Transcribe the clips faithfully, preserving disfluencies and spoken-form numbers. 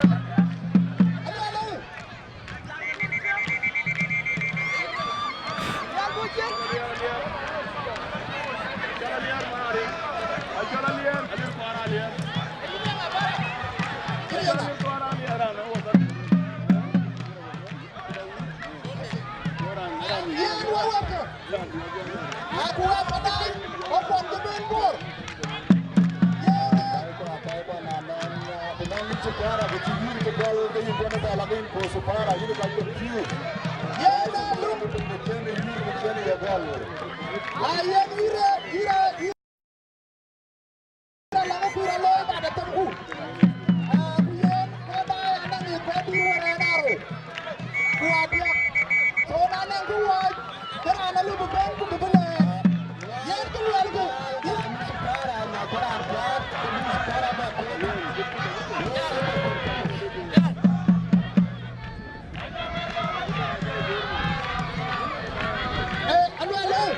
Yen wek wek ke. Aku wek Padaŋ, wek kuɔn ke ben Bor. Yen. Ai, kua, ai, kua, na, na, na, na, na, Sipara, ku cï yïn ke gɔl, ke yïn bɛ̈n ë bɛ̈l, lakin ku Sipara, yïn ka yïn piu. Yen na luk. Ku cïn yïn, ku cïn ye gɔl. A yen yïn re, yïn re, yïn Laŋ pïïr alooi bä de themku. Ah, ku yen, ke baai anɔŋ ë kɔc dït wën ë raan rou. Ku adiäk. So, na nɔŋ kë wuɔɔc, ke raan alëu bï bɛ̈n ku bï bï lɛɛr. Yen kë luɛlku. Eh, aluɛl, eh.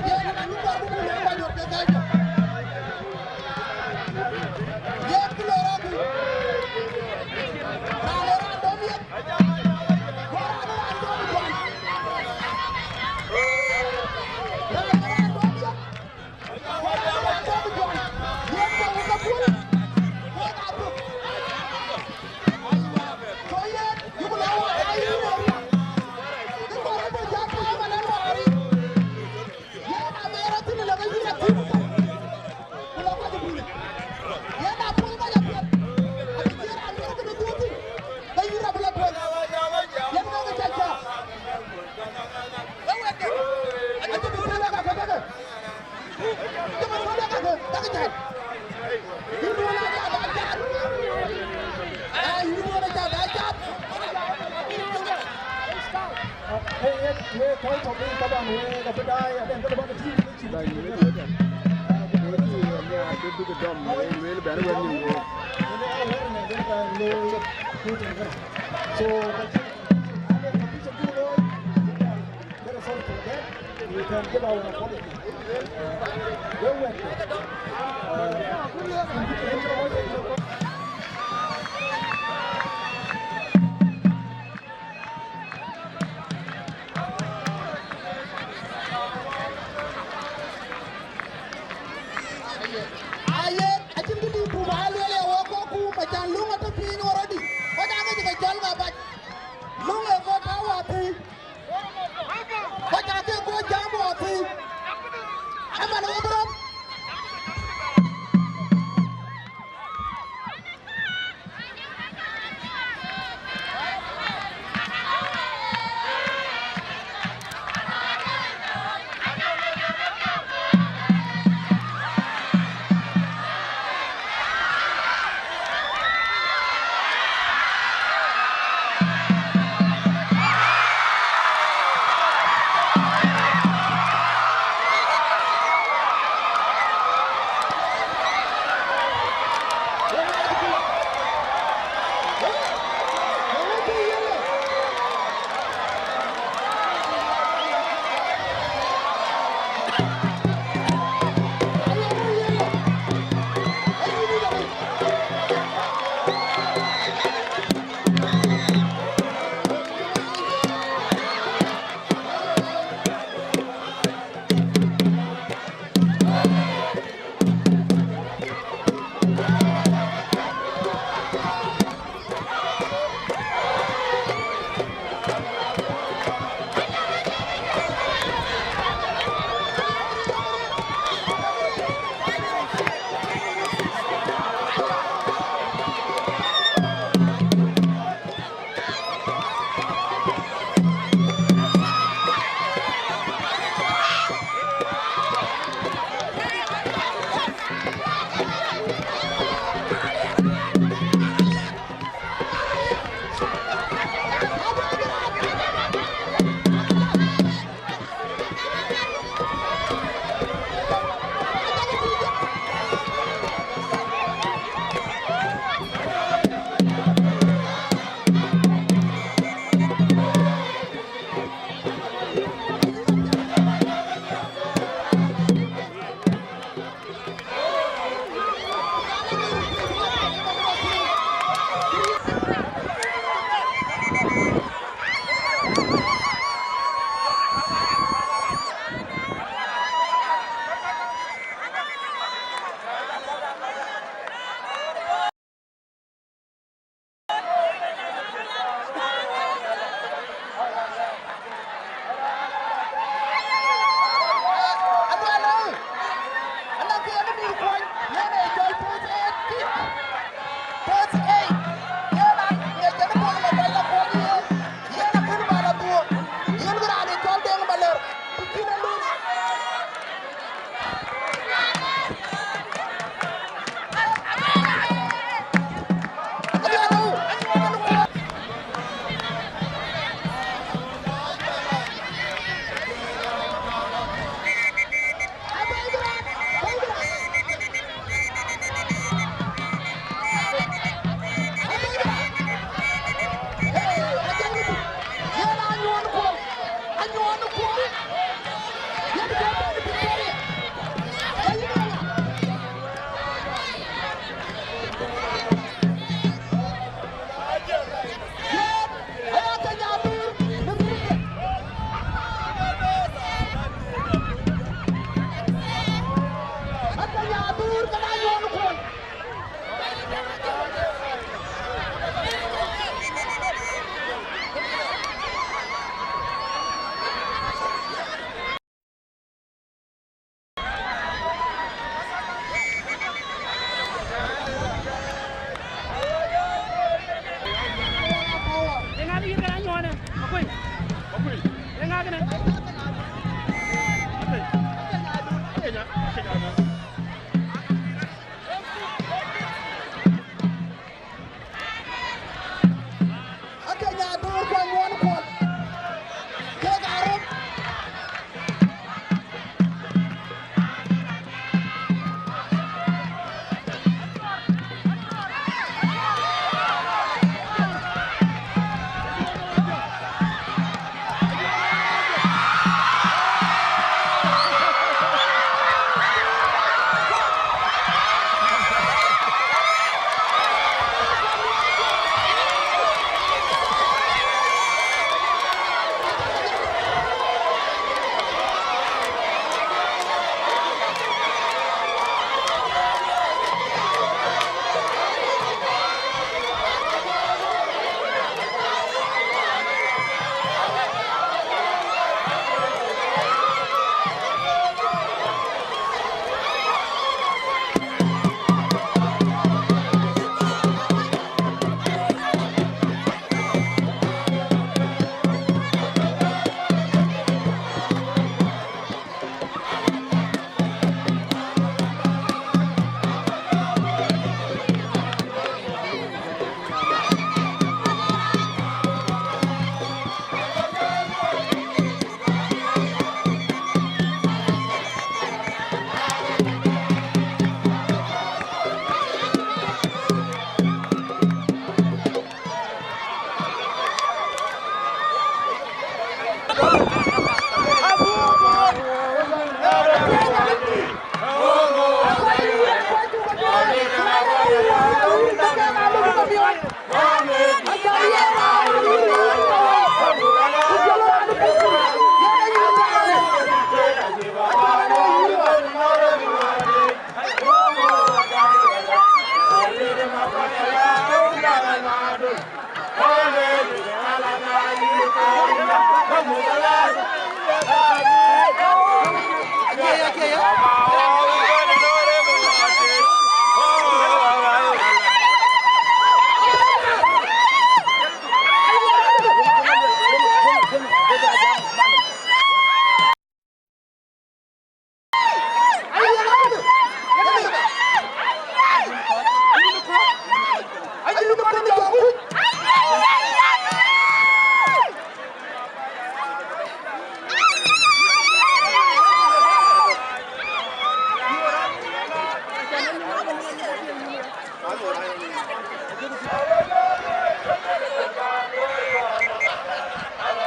Yen, anu kɔɔr ku bï lëu ba nyuɔ̈th ke kɛ̈c. Yen kë lɔ rɔt. Raan ë raan dɔm yeth. Ku raan ë raan dɔm juan. Raan ë raan dɔm yeth. So, very sorry for that. We can give our apology. Well, well. Aye, acïn kë dït kum aa lueel ë wek kɔc kum, acan luŋ atɔ̈ piny already. Kɔc aa ke cï ke cɔl ŋa bac. Luŋ ë kɔc tɔ̈ wäthii. Kɔc aa ke kɔc jam wäthii. Aman ë bï rɔt.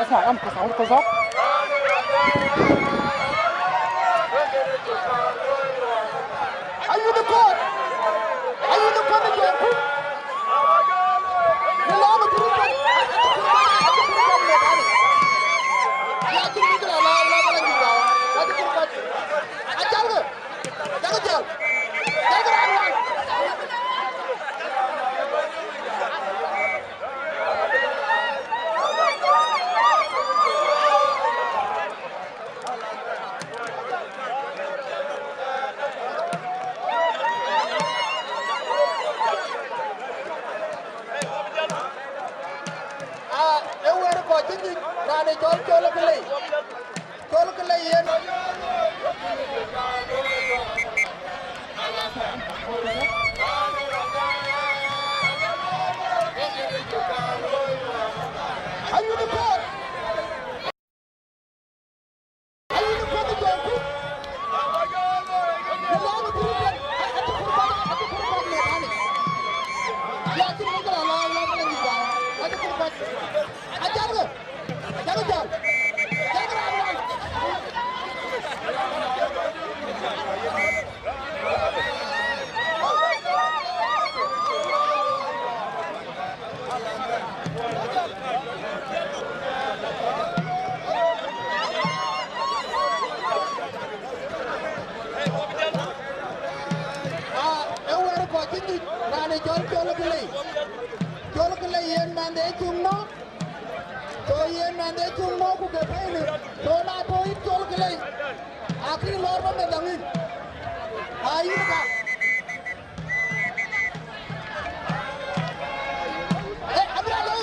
اسمع، انقص، انقص. Ayï dë kɔ̈ɔ̈r, ayï dë kɔ̈ɔ̈r ë jɔŋku. Në lɔ̈ɔ̈m ë kërï kɔc, acï kërï kɔc, acï kërï kɔc. Ya cïn bï kërë lɔ̈ɔ̈m, lɔ̈ɔ̈m ë la nyuc bä, acï kërï kɔc. Acalkë, calkë jäl, calkë raan wal. Aa, ë wɛ̈ɛ̈r kɔc cï nyic, raan ë cɔl Col Kë Lei. Col Kë Lei yen. Ayï dë kɔ̈ɔ̈r. Aa, ë wɛ̈ɛ̈r kɔc cï nyic, raan ë cɔl Col Kë Lei. Col Kë Lei yen mɛnhde cuŋ nɔ̈k. So yen mɛnhde cuŋ nɔ̈k ku ke pɛ̈i në. So na tɔ̈ yïn Col Kë Lei, akï lɔɔr bä meth aŋïn. Ayïn ka. Eh, abï alɔ.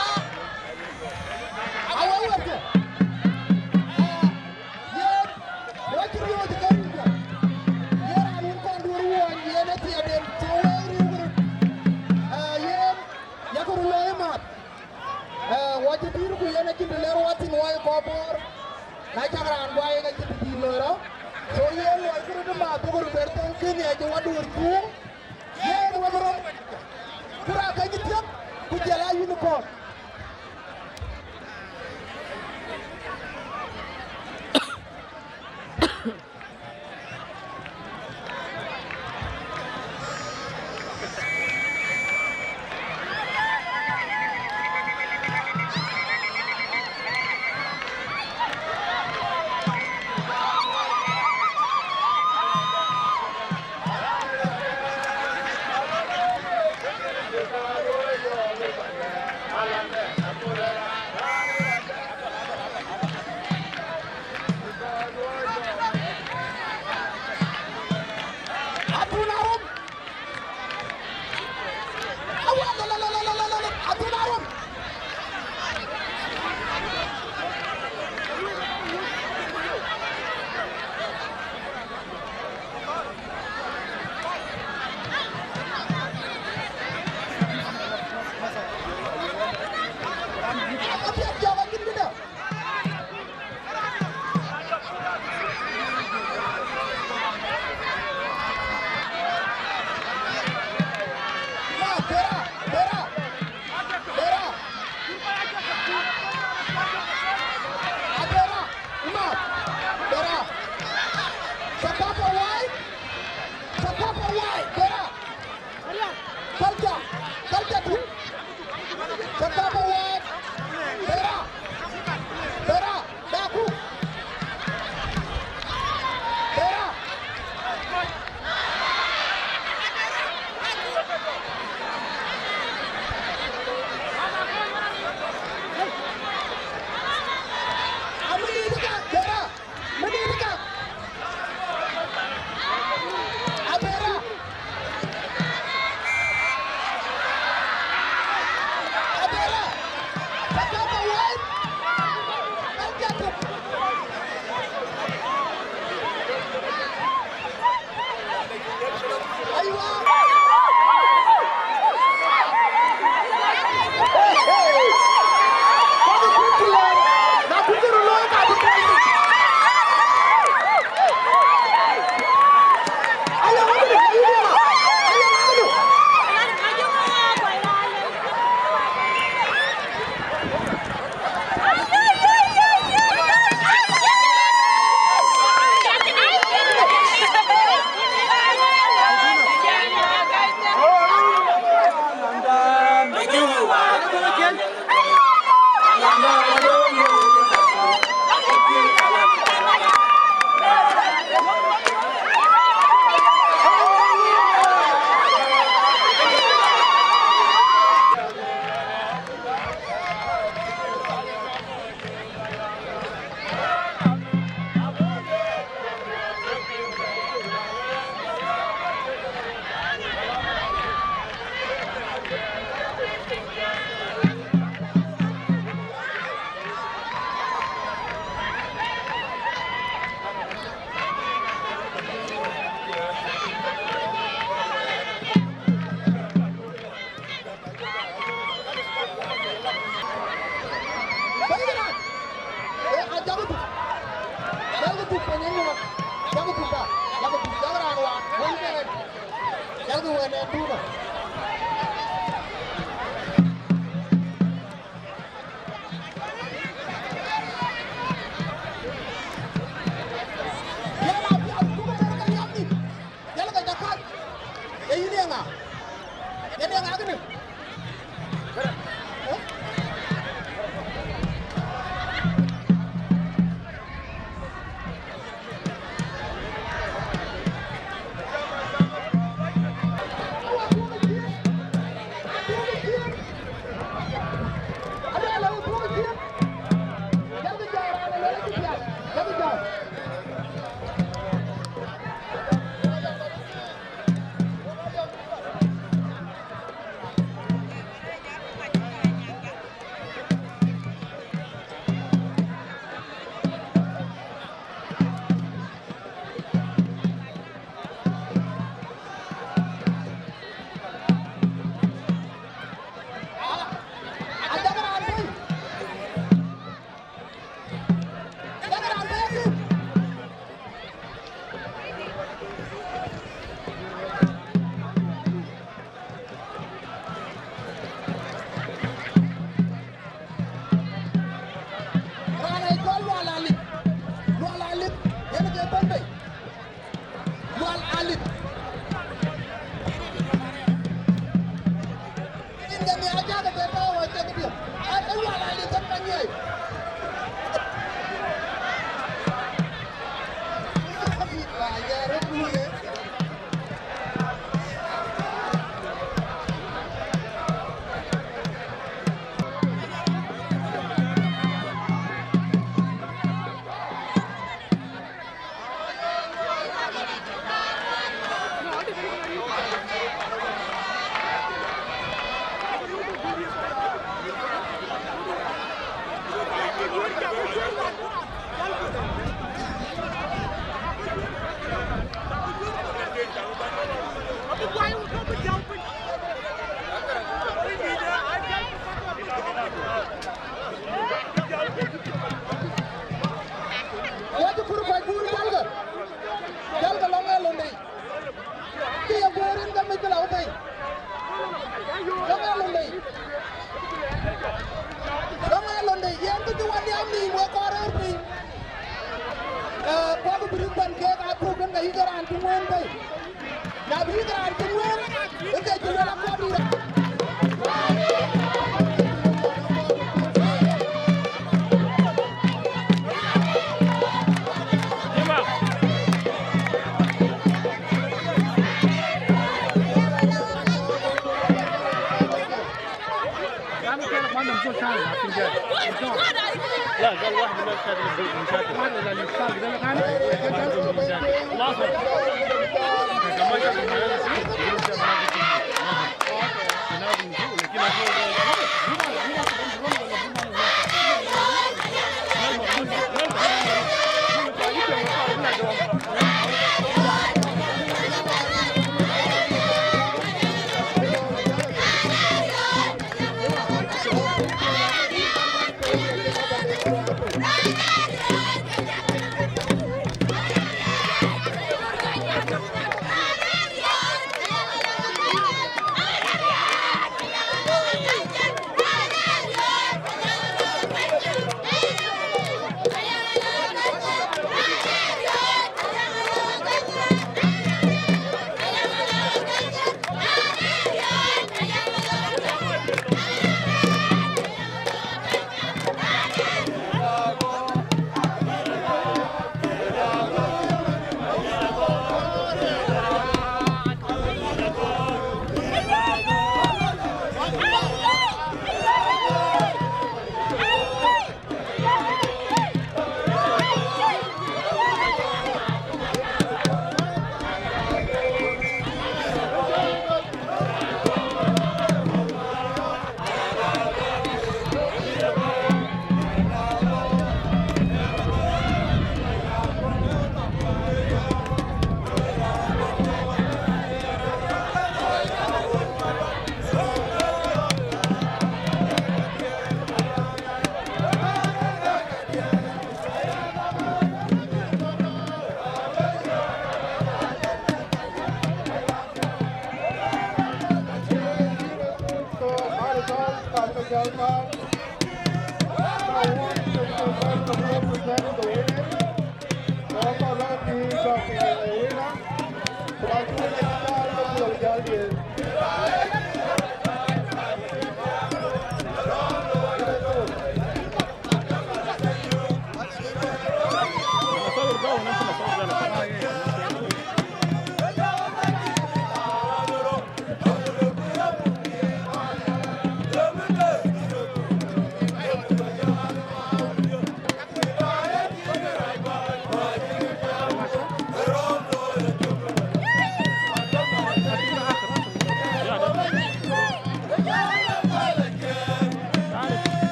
Ah. Awä wɛ̈t. Acï dïïr ku yen acïn të lɛɛr wɔ thïn wɔ ye kɔc Bor. Na cak raan guɔ yen acïn të dïïr loi rɔt. So yen luɔi kërë dï ma dhuk röt ber thöŋ kënë acï wɔ duur cuuŋ. Yen wek röt. Ku raan ke cï thiëk ku jël aa unicorn. ثقافة وايد، ثقافة وايد، برا. Culture, culture too. ثقافة وايد، برا، برا، داكو. برا. Amin, برا. Minitka. Abera. Abera. Papa White. Papa. Aywa. Yɛn apiath, duku bɛ̈n ke riɛm nïm. Yɛn ke jɔ kac. Ee yïn ye ŋa? Yɛn ye ŋa kënë? Wacï pur kɔc pur, calkë, calkë lɔŋ ë londei. Kë ye guëër en ke mec ke la wëbei. Lɔŋ ë londei. Lɔŋ ë londei. Yen kë cï wä liam nïïm wek kɔɔr rëër piny. Eh, kuak bï rïk bɛ̈n keek aa thuk kën ke yïk raan cï ŋueen bei. Na bï raan cï ŋueen, ë ke cï luel akɔɔr dïït. لا، قال واحد ما يشتغل، يشتغل. واحد إذا يشتغل، ده كان. خلاص.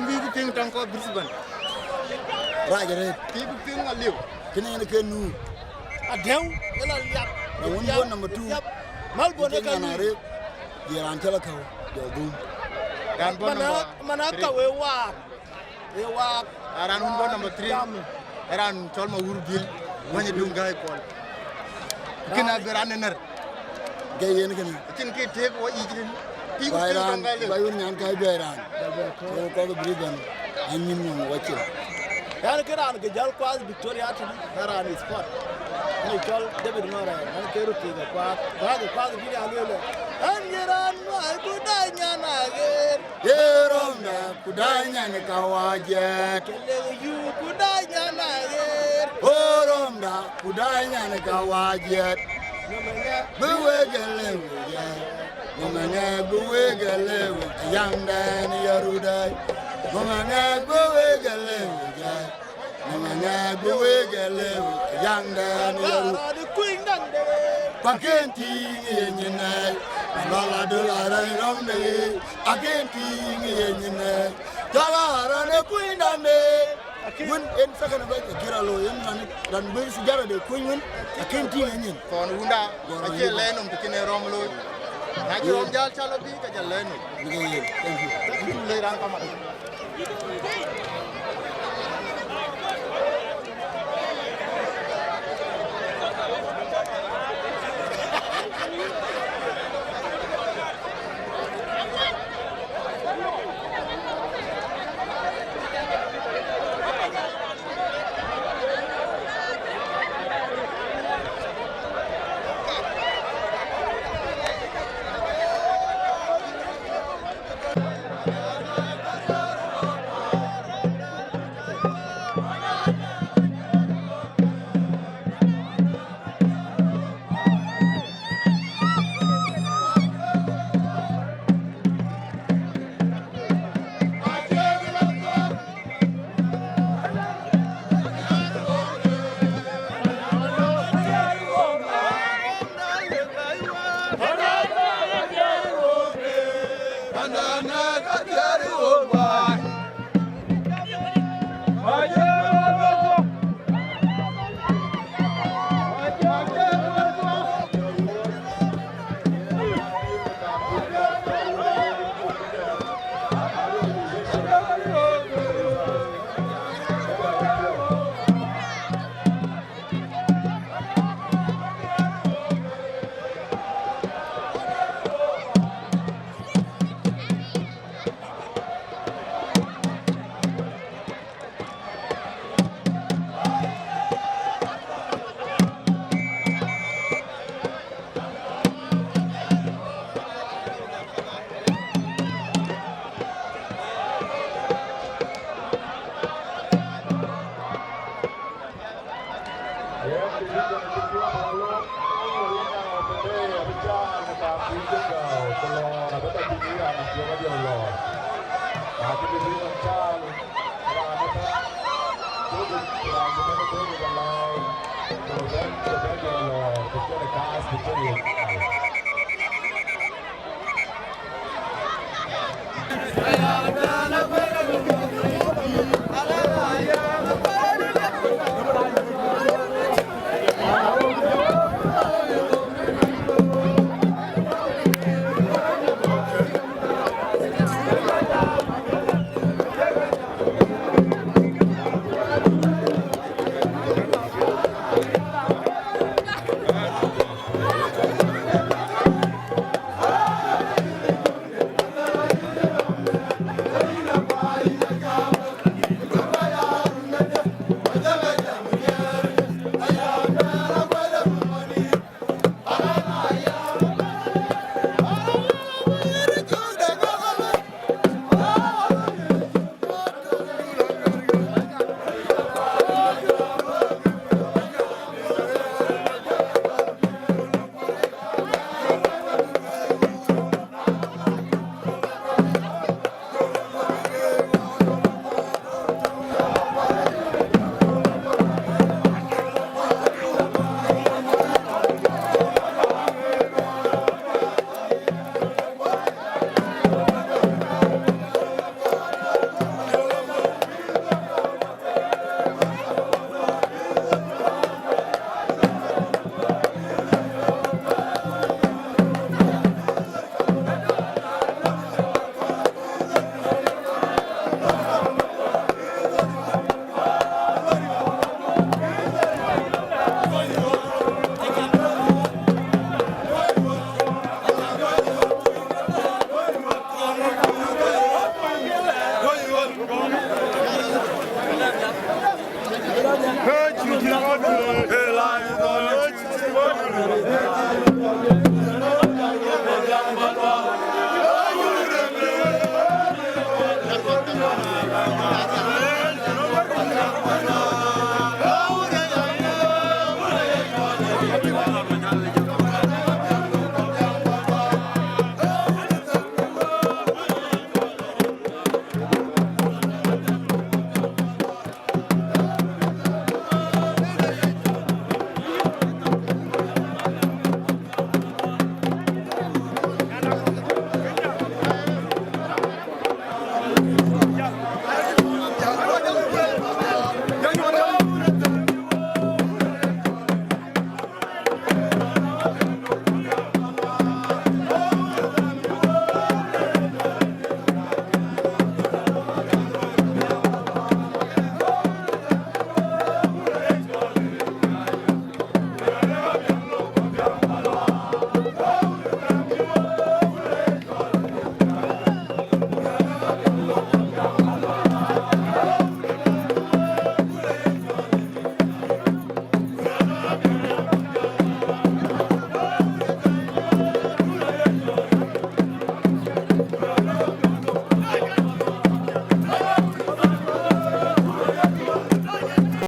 Bï ku piŋ tɔŋ kɔc Brisbane. Rac arëët. Bï ku piŋ aliu. Kënë yen ke nu. Adeu, ëla liap. Na wun bɔn number two. Liap. Mal bɔn ka nu. Arëët. Ye raan cɔl Akau, jɔ dhum. Raan bɔn number three. Mana ka we waak. We waak. Raan wun bɔn number three. Jam. Raan cɔl Mawur Bil. Wany dum gai kɔl. Kënë abï raan ë nɛ̈r. Ke yen kënë. Cïn kë tëëk wɔ yic rin. Pïïr ku Bai pïïr raan, tɔŋ gai lëu. Bai wun nyan ka bï raan. So kɔc Brisbane, anyin ŋɔŋ wacil. Yan kë raan ke jäl kuath Victoria tënë, na raan ë sport. Në cɔl David Mara, yan ke röt thiëëk kuath. Kuath, kuath bï ya lueel. An ye raan nuai ku daai nyan aɣeer. Ye rɔmda ku daai nyan ka wajiɛt. Ke lek yu ku daai nyan aɣeer. O rɔmda ku daai nyan ka wajiɛt. Bï wek e lëu jɛ. Mama ŋɛk bï wek e lëu. Yaŋdɛn ya rudai. Mama ŋɛk bï wek e lëu jɛ. Mama ŋɛk bï wek e lëu. Yaŋdɛn ya rudai. Pakin tiŋ ye nyinɛi. Lɔla dul arɛi rɔmde. Akin tiŋ ye nyinɛi. Jɔla arɔn e kuiŋ dande. Wën en second bɛ̈c, akïr alo, en raan, raan bï sijara de kuny wën, akën tïŋ enyin. Thɔn wunda, acie lɛɛr nɔm të cïn ë rɔm looi. Na cï rɔm jäl cä lɔ bï, ka jal lɛɛr nɔm. Thank you. Thank you, lɛɛr raan kamat.